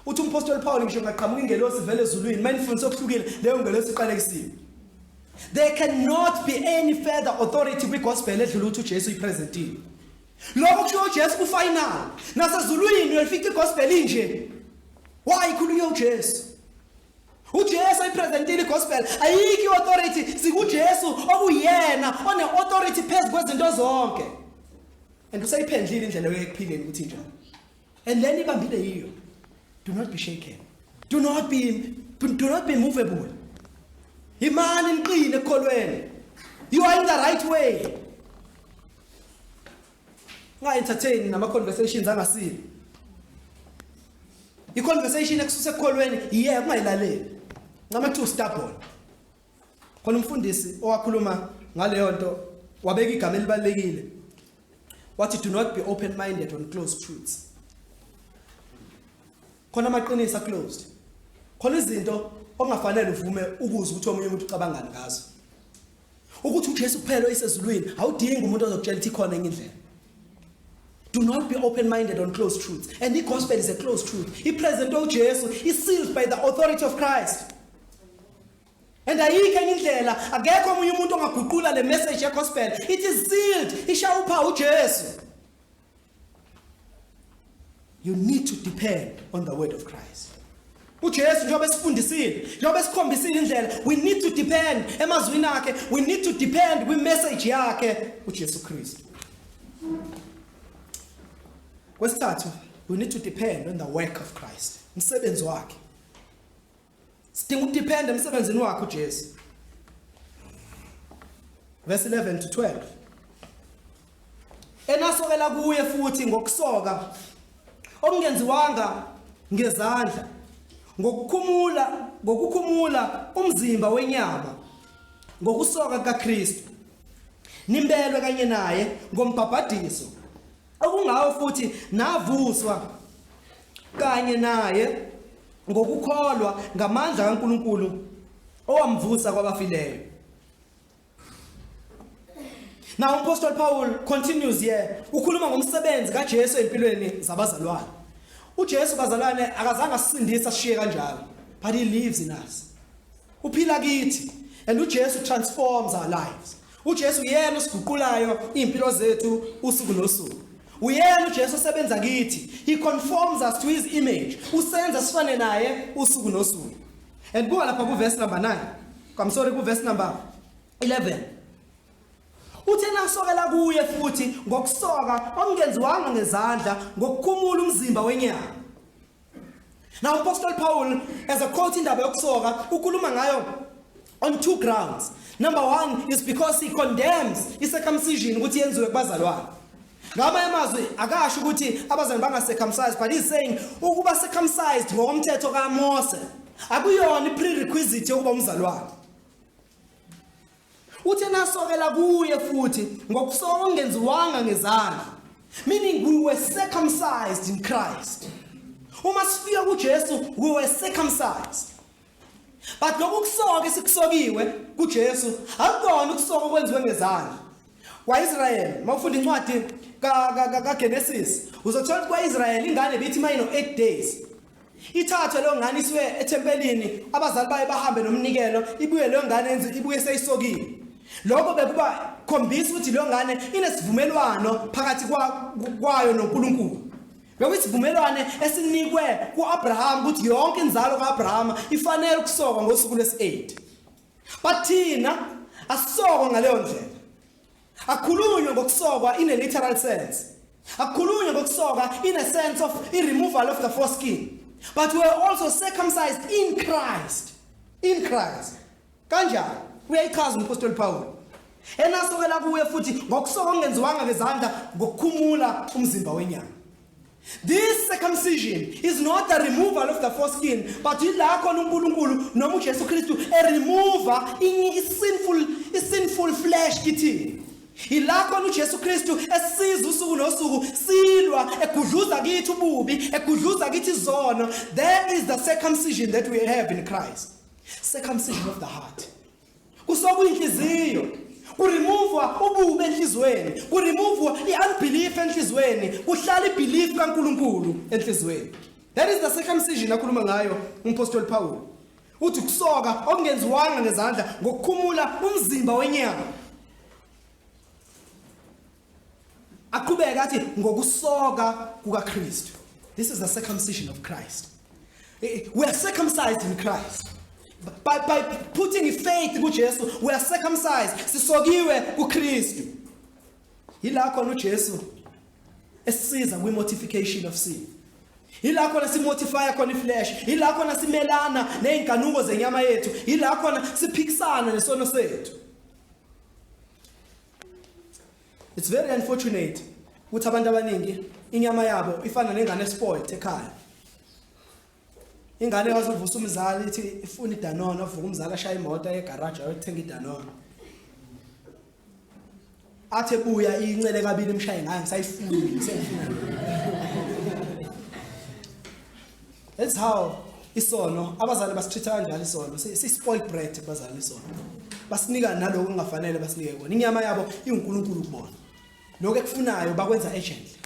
Uthi umpostoli Paul ngisho ngaqhamuka ingelosi vele ezulwini, mayinifundisa okuhlukile leyo ngelosi iqalekisiwe. There cannot be any further authority kwigospel edlula ukuthi uJesu uyipresentile. Lokho kushiwo uJesu kufinal. Nasezulwini uyoyifica igospel inje. Why ikhulunywe uJesu? uJesu ayipresentile igospel, ayikho iauthority sikuJesu okuyena one authority phezu kwezinto zonke. And usayiphendlile indlela yokuphileni ukuthi njani. And then ibambile yiyo. Do not be shaken. Do not be movable. Imani niqine ekukholweni. You are in the right way. Nga entertain nama conversations angasile. I conversation ekususa ekukholweni yeke ungayilaleli. Ncama too stubborn. Khona umfundisi owakhuluma ngaleyo nto wabeka igama elibalekile. Wathi, "Do not be open minded on closed truths." Khona amaqiniso closed. Khona izinto ongafanele uvume ukuzwa ukuthi omunye umuntu ucabangani ngazo. Ukuthi uJesu kuphela oyisezulwini, awudingi umuntu ozokutshela ukuthi ikhona enye indlela. Do not be open minded on closed truths. And the gospel is a closed truth. I-present uJesu is sealed by the authority of Christ. And ayikho enye indlela, akekho omunye umuntu ongaguqula le message ye gospel. It is sealed. Ishaya uphawu uJesu. You need to depend on the word of Christ. uJesu njengoba esifundisile, njengoba esikhombisile indlela, we need to depend emazwini akhe, we need to depend kwi message yakhe uJesu Kristu. Kwesithathu, we need to depend on the work of Christ. Umsebenzi wakhe. Sidinga ukudepend emsebenzini wakhe uJesu. Verse 11 to 12. Enasokela kuye futhi ngokusoka okungenziwanga ngezandla, ngokukhumula umzimba wenyama ngokusoka kaKristu, nimbelwe kanye naye ngombhabhadiso, okungawo futhi navuswa kanye naye ngokukholwa ngamandla kaNkuluNkulu owamvusa kwabafileyo. Now uMpostoli Paul continues here, ukhuluma ngomsebenzi kaJesu empilweni zabazalwane. uJesu, bazalwane, akazange asisindise asishiye kanjalo, but he lives in us. Uphila kithi and uJesu transforms our lives. uJesu uyena osiguqulayo impilo zethu usuku nosuku. Uyena uJesu osebenza kithi. He conforms us to his image. Usenza sifane naye usuku nosuku. And buka lapha ku verse number 9. I'm sorry, ku verse number 11. Uthe nasokela kuye futhi ngokusoka okungenziwanga ngezandla ngokukhumula umzimba wenyama. Now Apostle Paul as a quote indaba yokusoka ukhuluma ngayo on two grounds. Number one is because he condemns i-circumcision ukuthi yenziwe kubazalwane. Ngamanye amazwi akasho ukuthi abazalwane banga-circumcised but he's saying ukuba circumcised ngokomthetho kaMose akuyona i-prerequisite yokuba umzalwane. Uthe nasokela kuye futhi ngokusoka okungenziwanga ngezandla. Meaning we were circumcised in Christ. Uma sifika kuJesu we were circumcised. But lokhu kusoka esikusokiwe kuJesu akukona ukusoka okwenziwe ngezandla. KwaIsrael mawufunda incwadi kaGenesis uzothola ukuthi kwaIsrael ingane bithi mayino 8 days Ithathwe leyo ngane isiwe ethempelini, abazali bayo bahambe nomnikelo, ibuye leyo ngane yenze ibuye seyisokile. Lokho bekuba khombisa ukuthi leyo ngane inesivumelwano phakathi kwayo noNkulunkulu. Bekuyisivumelwane esinikwe kuAbraham ukuthi yonke inzalo kaAbraham ifanele ukusokwa ngosuku lwesi-8. But thina asisokwa ngaleyo ndlela. Akukhulunywa ngokusokwa in a literal sense. Akukhulunywa ngokusoka in a sense of i removal of the foreskin. But we are also circumcised in Christ. In Christ. Kanjani? Uyayichaza umpostoli Paul. Enasokela kuye futhi ngokusoka okungenziwanga ngezandla ngokukhumula umzimba wenyama. This circumcision is not the removal of the foreskin, but ila khona uNkulunkulu noma uJesu Kristu eremover i-sinful flesh kithina. Ila khona uJesu Kristu esiza usuku nosuku silwa egudluza kithi ububi, egudluza kithi izono. There is the circumcision that we have in Christ. Circumcision of the heart. Kusokuyinhliziyo kuremovwa ububi enhlizweni, kuremovwa iunbelief enhlizweni, kuhlala ibelief kaNkuluNkulu enhlizweni. That is the circumcision akhuluma ngayo umpostoli Paul. Uthi kusoka okungenziwanga ngezandla ngokukhumula umzimba wenyama. Aqhubeka athi ngokusoka kukaKristu. This is the circumcision of Christ. We are circumcised in Christ. By putting faith kuJesu, we are circumcised. Sisokiwe kuKristu. Yila khona uJesu esisiza kwi mortification of sin. Yila khona simortify khona iflesh. Yila khona simelana nezinkanuko zenyama yethu. Yila khona siphikisana nesono sethu. It's very unfortunate ukuthi abantu abaningi inyama yabo ifana nengane spoiled ekhaya. Ingane yazovusa umzali ithi ifuna idanone, avuka umzali ashaya imoto egarage ayothenga idanone. Athi ebuya incele kabili imshaye ngayo ngisayifuni ngisayifuna. That's how isono abazali basitreat kanjalo isono si spoiled brat kubazali isono basinika naloko kungafanele basinike kona inyama yabo iwuNkulunkulu kubona lokho ekufunayo bakwenza urgently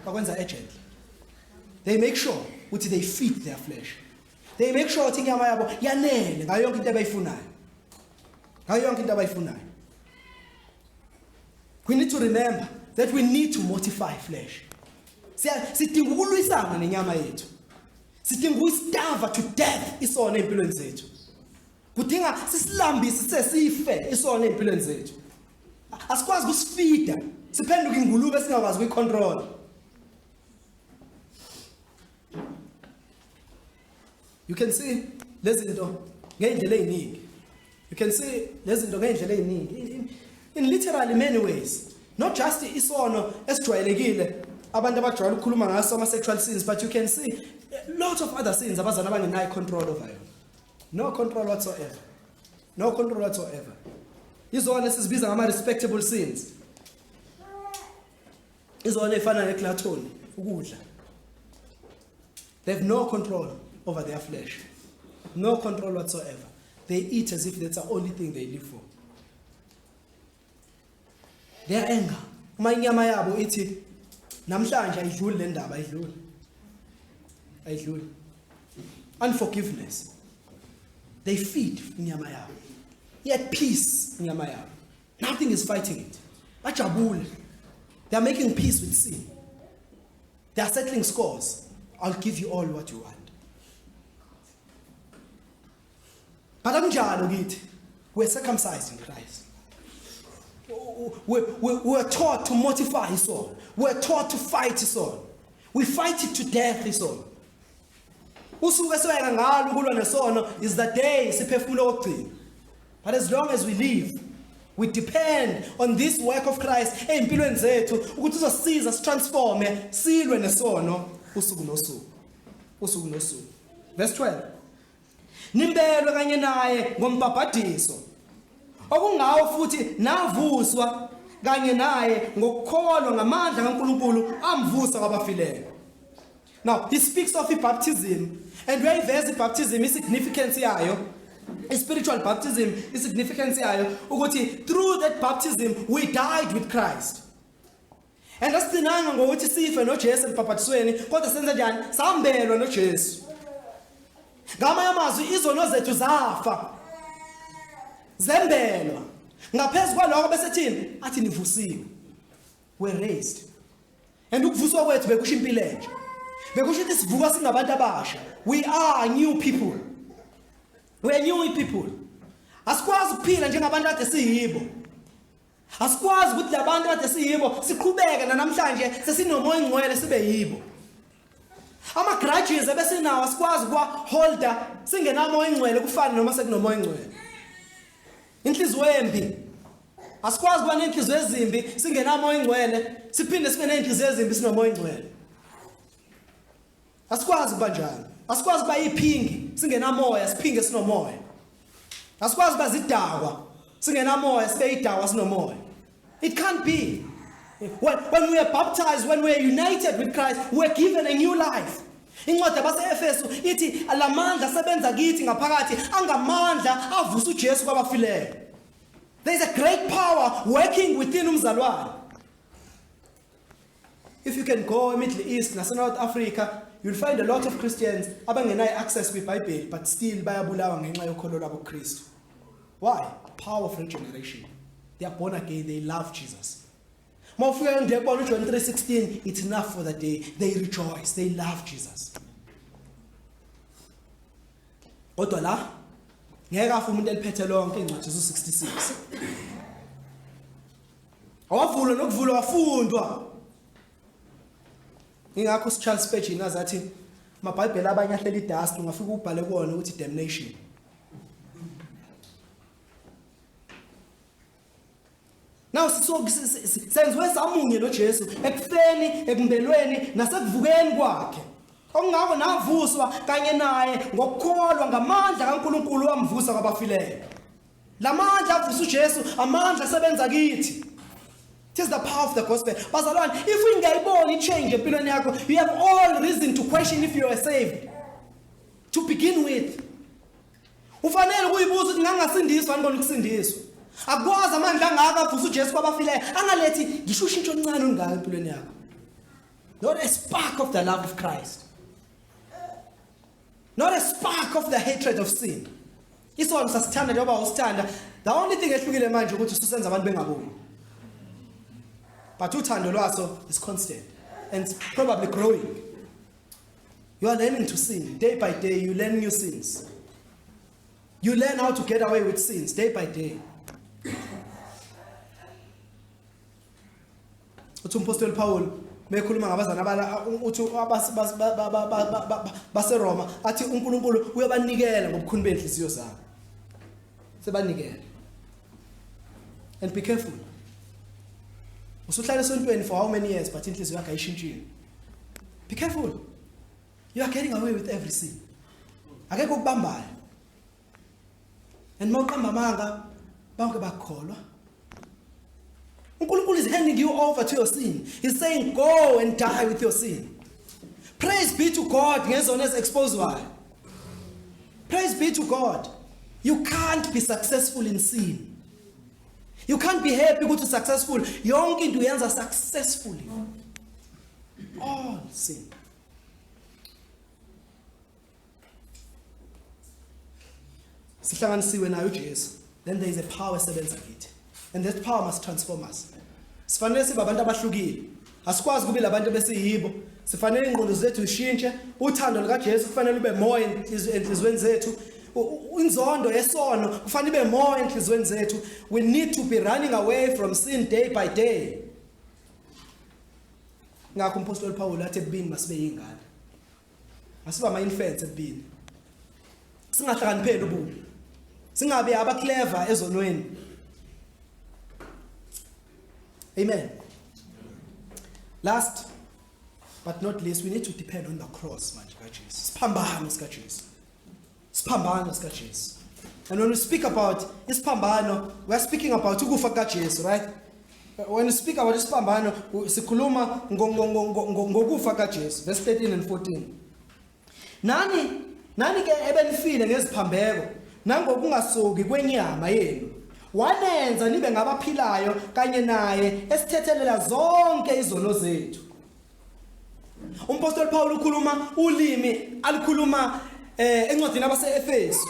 bakwenza urgently they make sure ukuthi they feed their flesh they make sure ukuthi inyama yabo yanele ngayo yonke into abayifunayo ngayo yonke into abayifunayo We need to remember that we need to mortify flesh. Sidinga ukulwisana nenyama yethu. Sidinga ukuyistava to death isona empilweni zethu. Kudinga sisilambise sesife isona empilweni zethu. Asikwazi ukusifida siphenduke ingulube esingakwazi ukuyicontrol. You can see lezi zinto ngeindlela eziningi. You can see lezi zinto ngeindlela eziningi in literally many ways. Not just isono esijwayelekile abantu abajwayele ukukhuluma ngaso ama sexual sins but you can see lots of other sins abazana abangenayo control over yona. No control whatsoever. No control whatsoever. Izona esizibiza ngama respectable sins. Izona efana negluttony ukudla. They have no control over their flesh. No control whatsoever. They eat as if that's the only thing they live for. Their anger. Uma inyama yabo ithi namhlanje ayidluli le ndaba ayidluli. Ayidluli. Unforgiveness. They feed inyama yabo. Yet peace inyama yabo. Nothing is fighting it. Bajabule. They are making peace with sin. They are settling scores. I'll give you all what you want. But akunjalo kithi. We are circumcised in Christ. We are taught to mortify isono. We are taught to fight isono. We fight it to death isono. Usuku esibeka ngalo ukulwa nesono is the day siphefumula okugcina. But as long as we live, we depend on this work of Christ ezimpilweni zethu ukuthi uzosisiza sitransforme silwe nesono usuku nosuku. Usuku nosuku. Verse 12. Nimbelwe kanye naye ngombhabhadiso okungawo futhi navuswa kanye naye ngokukholwa ngamandla kaNkuluNkulu amvusa kwabafileyo. Now, he speaks of baptism and uyayiveza ibaptism isignificance yayo. I-spiritual baptism isignificance yayo ukuthi through that baptism we died with Christ. And asigcinanga ngokuthi sife noJesu embhabhatisweni kodwa senze njani? Sambelwa noJesu. Ngamanye amazwi izono zethu zafa. Zembelwa. Ngaphezu kwaloko bese thini? Athi nivusiwe. We're raised. And ukuvuswa kwethu bekusho impilo entsha. Bekusho ukuthi sivuka singabantu abasha. We are new people. We are new people. Asikwazi ukuphila njengabantu kade siyibo. Asikwazi ukuthi labantu kade siyibo siqhubeke namhlanje sesinomoya ongcwele sibe yibo. Ama grudges ebesinawo asikwazi kwa holder singenamoya ongcwele kufane noma sekunomoya ongcwele. Inhliziyo embi asikwazi kuba nenhliziyo ezimbi singenamoya ongcwele siphinde sibe nenhliziyo ezimbi sinomoya ongcwele. Asikwazi kuba njalo. Asikwazi kuba iphingi singenamoya siphinge sinomoya. Asikwazi kuba zidakwa singenamoya sibe idakwa sinomoya. It can't be. When we are baptized, when we are united with Christ, we are given a new life. Incwadi yabaseEfesu ithi lamandla asebenza kithi ngaphakathi angamandla avusa uJesu kwabafileyo. There is a great power working within umzalwane. If you can go eMiddle East naseNorth Africa, you'll find a lot of Christians abangenayo access kwiBhayibheli but still bayabulawa ngenxa yokholo lwabo kuKristu. Why? Power of regeneration. They are born again, they love Jesus. Mawufika nje kubona uJohn 3:16, it's enough for the day. They rejoice, they love Jesus. Kodwa la ngeke afe umuntu eliphethe lonke incwadi zu 66. Awavulwa nokuvulwa wafundwa. Ingakho uCharles Spurgeon azathi amabhayibheli abanye ahlela idust ungafika ubhale kuwona ukuthi damnation. Now senziwe samunye noJesu ekufeni, ekumbelweni nasekuvukeni kwakhe. Okungako navuswa kanye naye ngokukholwa ngamandla kaNkuluNkulu wamvusa kwabafileyo. Lamandla avusa uJesu, amandla asebenza kithi. It is the power of the gospel. Bazalwane, if ungayiboni change empilweni yakho, you have all reason to question if you are saved. To begin with. Ufanele ukuyibuza ukuthi ngangasindiswa ngibona ukusindiswa. Akwazi amandla angaka avusa uJesu kwabafileyo, angalethi ngisho ushintsho oluncane olungaka empilweni yakho. Not a spark of the love of Christ. Not a spark of the hatred of sin. Isono sasithanda njengoba usithanda. The only thing ehlukile manje ukuthi ususenza abantu bengaboni. But uthando lwaso is constant and it's probably growing. You are learning to sin day by day. You learn new sins. You learn how to get away with sins day by day. Uthi umpostoli Paul mekhuluma ngabazana abala uthi baseRoma athi uNkulunkulu uyabanikela ngobukhuni benhliziyo zabo. Sebanikela. And be careful. Usuhlala esontweni for how many years but inhliziyo yakho ayishintshile. Be careful. You are getting away with every sin. Akekho ukubambayo. And mawuqamba amanga bonke bakholwa. uNkulunkulu is handing you over to your sin. He's saying go and die with your sin. Praise be to God ngezona ezi-exposewayo. Praise be to God. You can't be successful in sin. You can't be happy ukuthi successful. Yonke into uyenza successfully. All sin. Sihlanganisiwe naye uJesu. Then there is a power esebenza kithi. And that power must transform us. Sifanele sibe abantu abahlukile. Asikwazi kube labantu besiyibo. Sifanele ingqondo zethu zishintshe. Uthando lukaJesu kufanele ube more enhlizweni zethu. Inzondo yesono kufanele ibe more enhlizweni zethu. We need to be running away from sin day by day. Ngakho umpostoli Paul athi ebubini masibe yingane. Masibe ama infants ebubini. Singahlakanipheli ububi. Singabe aba clever ezonweni. Amen. Last but not least, we need to depend on the cross manje kaJesu. Siphambano sikaJesu. Siphambano sikaJesu. And when we speak about isiphambano, we are speaking about ukufa kaJesu, right? When we speak about isiphambano, sikhuluma ngokufa kaJesu. Verse 13 and 14. Nani ke ebenifile ngeziphambeko nangokungasuki kwenyama yenu. Wanenza nibe ngabaphilayo kanye naye esithethelela zonke izono zethu. Umpostoli Paul ukhuluma ulimi alikhuluma encwadini abaseEfesu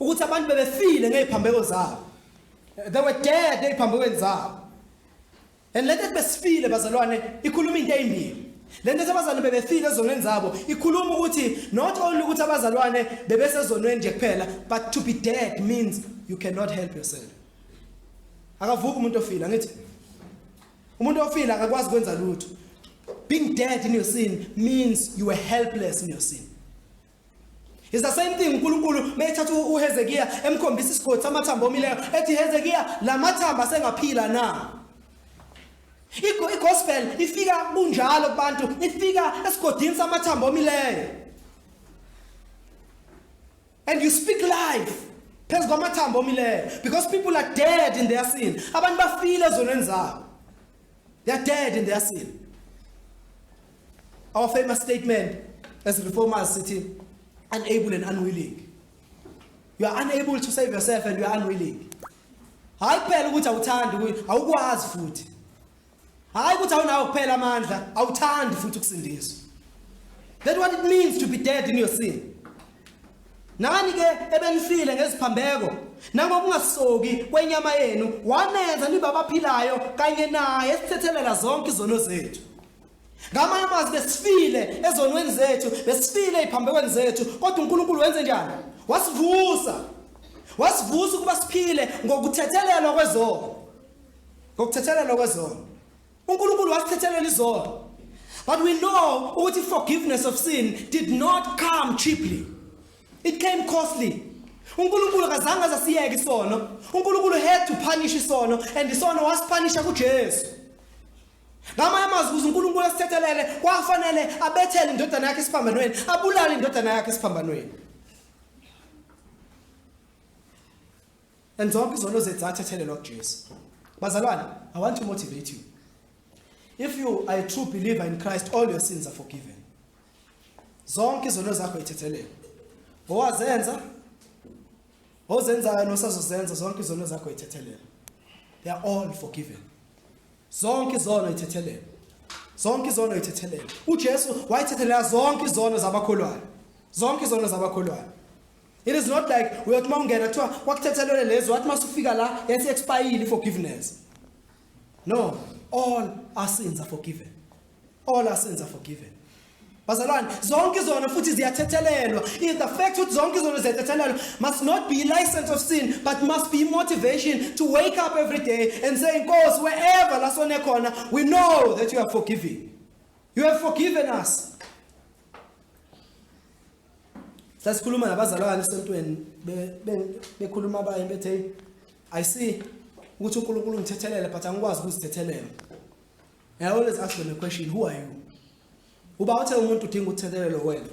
ukuthi abantu bebefile ngeziphambeko zabo. They were dead eziphambekweni zabo. And lento ethi besifile bazalwane ikhuluma into ezimbili. Lento ethi abazalwane bebefile ezonweni zabo ikhuluma ukuthi not only ukuthi abazalwane bebesezonweni nje kuphela, but to be dead means you cannot help yourself. Akavuki umuntu ofile, angithi? Umuntu ofile akakwazi ukwenza lutho. Being dead in your sin means you were helpless in your sin. It's the same thing uNkulunkulu mayethatha uHezekiya emkhombisa isigodi samathambo omileyo ethi Hezekiya lamathambo asengaphila na? Igospel ifika kunjalo kubantu, ifika esigodini samathambo omileyo. And you speak life phezu kwamathambo omileyo because people are dead in their sin. Abantu bafile ezonweni zabo. They are dead in their sin. Our famous statement as reformers sithi unable and unwilling. You are unable to save yourself and you are unwilling. Hayi kuphela ukuthi awuthandi kuyi, awukwazi futhi. Hayi ukuthi awunawo kuphela amandla, awuthandi futhi ukusindiswa. That's what it means to be dead in your sin. Nani ke ebenifile ngeziphambeko nangokungasoki kwenyama yenu wanenza nibe abaphilayo kanye naye esithethelela zonke izono zethu. Ngamanye amazwi besifile ezonweni zethu, besifile eziphambekweni zethu, kodwa uNkulunkulu wenze njani? Wasivusa. Wasivusa ukuba siphile ngokuthethelelwa kwezono. Ngokuthethelelwa kwezono. uNkulunkulu wasithethelela izono. But we know ukuthi forgiveness of sin did not come cheaply. It came costly. uNkulunkulu akazange azasiyeke isono. uNkulunkulu had to punish isono and isono wasiphanisha kuJesu. Ngamanye amazwi ukuze uNkulunkulu asithethelele kwafanele abethele indodana yakhe esiphambanweni, abulale indodana yakhe esiphambanweni. And zonke izono zethu zathethelelwa kuJesu. Bazalwane, I want to motivate you. If you are a true believer in Christ, all your sins are forgiven. Zonke izono zakho ithethelelwe. Owazenza, ozenzayo nosazozenza, zonke izono zakho ithethelelwe. They are all forgiven. Zonke izono ithethelelwe. Zonke izono ithethelelwe. UJesu wayethethelela zonke izono zabakholwayo. Zonke izono zabakholwayo. It is not like uyothi uma ungena kuthiwa kwakuthethelelwe lezi wathi masufika la yathi expire forgiveness. No, all our sins are forgiven. All our sins are forgiven. Bazalwane, zonke izono futhi ziyathethelelwa. Is the fact ukuthi zonke izono ziyathethelelwa must not be license of sin but must be motivation to wake up every day and say Nkosi wherever la sone khona we know that you are forgiving. You have forgiven us. Sasikhuluma nabazalwane esontweni bekhuluma abanye bethe I see ukuthi uNkulunkulu ungithethelele but angikwazi ukuzithethelela. I always ask them a question, who are you? Uba uthe umuntu udinga ukuthethelelwa wena.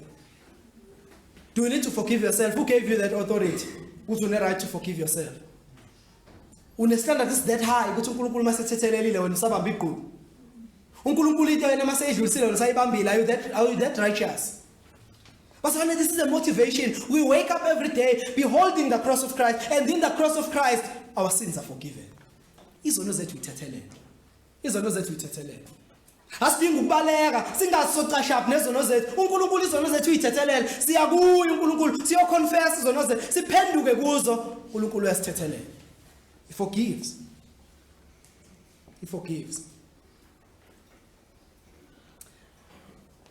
Do you need to forgive yourself? Who gave you that authority? Ukuthi une right to forgive yourself. Une standard is that high ukuthi uNkulunkulu masethethelelile wena usabamba igqubu. uNkulunkulu into yena maseyidlulisile wena usayibambile. Are you that righteous? Bazalwane, this is a motivation. We wake up every day beholding the cross of Christ, and in the cross of Christ, our sins are forgiven. Izono zethu ithethelelwe. Izono zethu ithethelelwe. Asidingi ukubaleka, singasocashaphi nezono zethu. uNkulunkulu izono zethu uyithethelele. Siya kuye uNkulunkulu, siyoconfess izono zethu, siphenduke kuzo. uNkulunkulu uyasithethelela. He forgives. He forgives.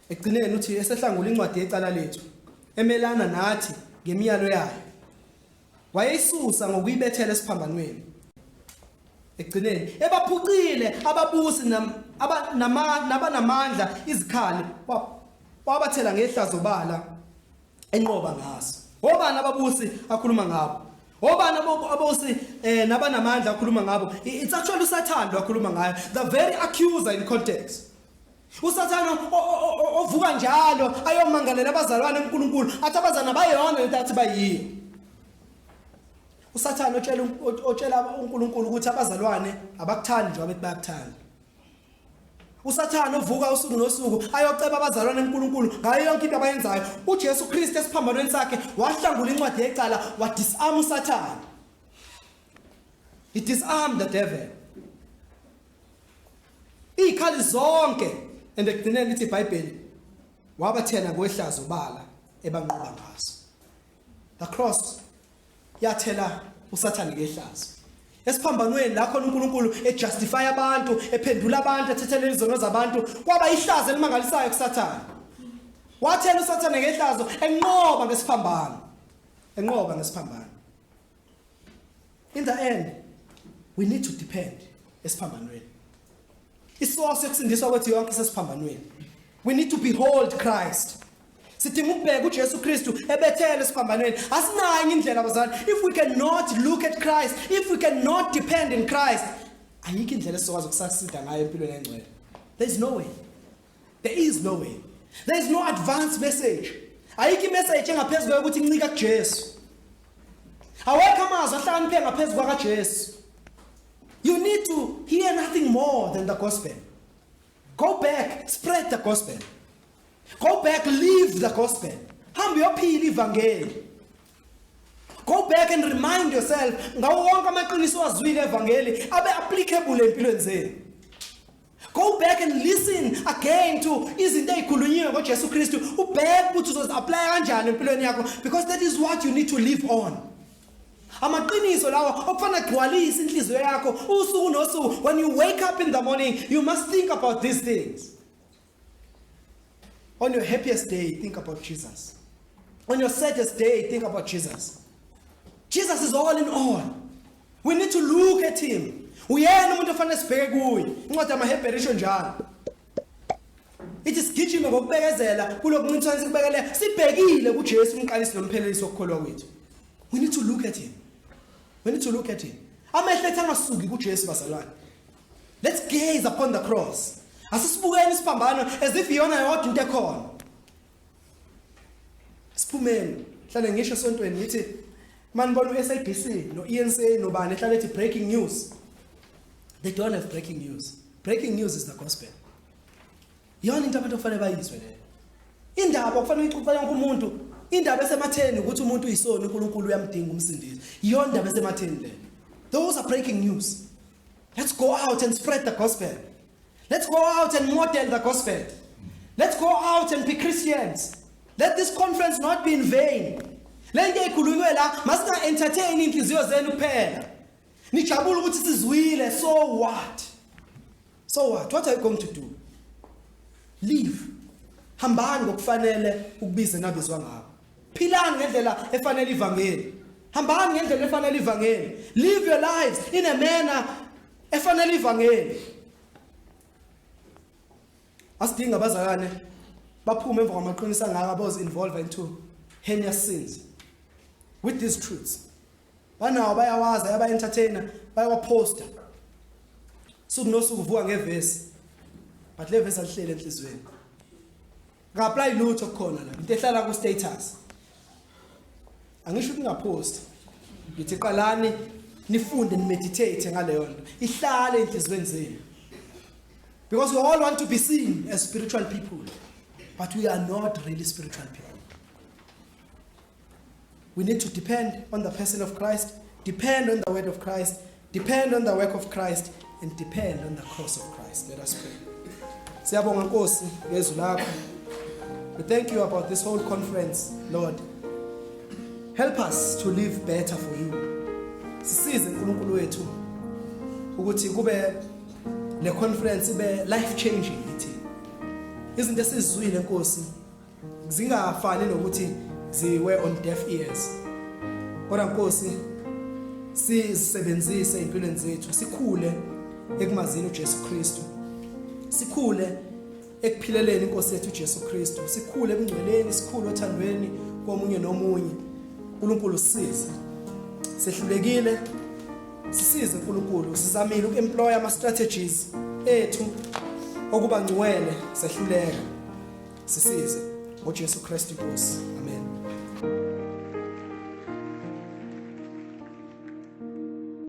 Ekugcineni uthi esehlangula incwadi yecala lethu emelana nathi ngemiyalo yayo. Wayisusa ngokuyibethela esiphambanweni. Ekugcineni ebaphucile ababusi nabanamandla izikhali, wabathela ngehlazo bala enqoba ngaso. Obani ababusi akhuluma ngabo? Obani ababusi nabanamandla akhuluma ngabo? It's actually uSathane lo akhuluma ngayo, the very accuser in context. USathane ovuka njalo ayomangalela abazalwane kuNkulunkulu, athi abazalwane bayona lento athi bayiyo. USathane otshela uNkulunkulu ukuthi abazalwane abakuthandi njengoba bethi bayakuthanda. USathane uvuka usuku nosuku ayoceba abazalwane kuNkulunkulu ngayo yonke into abayenzayo. UJesu Kristu esiphambanweni sakhe wahlangula incwadi yecala, wadisarm uSathane. He disarmed the devil. Izikhali zonke, and ekugcineni lithi iBhayibheli wabathela ngwehlazo bala ebanqoba ngaso. The cross yathela uSathane ngehlazo. Esiphambanweni la khona uNkulunkulu ejustify abantu, ephendula abantu, ethethelela izono zabantu, kwaba ihlazo elimangalisayo kuSathane. Wathela uSathane ngehlazo enqoba ngesiphambano. Enqoba ngesiphambano. In the end, we need to depend esiphambanweni. Isource yokusindiswa kwethu yonke isesiphambanweni. We need to behold Christ. Sidinga ukubheka uJesu Kristu ebethele esiphambanweni. Asinayo enye indlela bazalwane. If we cannot look at Christ, if we cannot depend in Christ, ayikho indlela esizokwazi ukusasida ngayo empilweni engcwele. There is no way. There is no way. There is no advanced message. Ayikho imessage engaphezulu kokuthi incika kuJesu. Awekho amazwi ahlakaniphe ngaphezu kwakaJesu. You need to hear nothing more than the gospel. Go back, spread the gospel. Go back, live the gospel. Hamba uyophila ivangeli. Go back and remind yourself ngawo wonke amaqiniso wazwile evangeli abe applicable empilweni zenu. Go back and listen again to izinto ezikhulunyiwe ngoJesu Kristu. Ubheke ukuthi uzozi-apply kanjani empilweni yakho, because that is what you need to live on. Amaqiniso lawa okufanele agcwalise inhliziyo yakho usuku nosuku. When you wake up in the morning, you must think about these things. On your happiest day, think about Jesus. On your saddest day, think about Jesus. Jesus is all in all. We need to look at him. Uyena umuntu ofanele sibheke kuye. Incwadi yamaHebheru isho njalo. Ithi sigijime ngokubekezela kulokuncintisana sikubekele, sibhekile kuJesu umqalisi nomphelelisi wokukholwa kwethu. We need to look at him. We need to look at him. Amehlo ethu angasuki kuJesu bazalwane. Let's gaze upon the cross. Asisibukeni isiphambano as if iyona yodwa into ekhona. Siphumeni. Hlale ngisho esontweni ngithi manibona uSABC noENCA nobani ehlale ethi breaking news. They don't have breaking news. Breaking news is the gospel. Iyona into abantu okufanele bayizwe leyo. Indaba okufanele ixoxe yonke umuntu, indaba esematheni ukuthi umuntu uyisoni, uNkulunkulu uyamdinga umsindisi. Iyona indaba esematheni leyo. Those are breaking news. Let's go out and spread the gospel. Let's go out and model the gospel. Let's go out and be Christians. Let this conference not be in vain. Le nto ekhulunywe la masinga entertain inhliziyo zenu kuphela. Nijabula ukuthi sizwile, so what? So what? What are you going to do? Leave. Hambani ngokufanele ukubiza nabizwa ngakho. Philani ngendlela efanele ivangeli. Hambani ngendlela efanele ivangeli. Live your lives in a manner efanele ivangeli. Asidinga abazalwane baphume emva kwamaqiniso angaka bozi involve into heinous sins with these truths. Banawo bayawazi, ayaba entertainer, bayawaposta. Suku nosuku uvuka ngevesi. But le vesi alihlele enhlizweni. Nga-apply lutho kukhona la. Into ehlala ku status. Angisho ukuthi ningapost. Ngithi qalani nifunde nimeditate ngaleyo nto. Ihlale enhlizweni zenu. Because we all want to be seen as spiritual people. But we are not really spiritual people. We need to depend on the person of Christ, depend on the word of Christ, depend on the work of Christ, and depend on the cross of Christ. Let us pray. Siyabonga Nkosi ngezwi lakho. We thank you about this whole conference, Lord. Help us to live better for you. Sisize uNkulunkulu wethu ukuthi kube le conference ibe life changing kithi. Izinto esizizwile Nkosi zingafani nokuthi ziwe on deaf ears. Kodwa Nkosi, sizisebenzise empilweni zethu, sikhule ekumazini uJesu Kristu, sikhule ekuphileleni inkosi yethu uJesu Kristu, sikhule ebungcweleni, sikhule othandweni komunye nomunye. uNkulunkulu sisize, sehlulekile, sisize uNkulunkulu. Sizamile ukuemploy ama strategies ethu okuba ngcwele, sehluleka. Sisize ngoJesu Kristu inkosi, amen.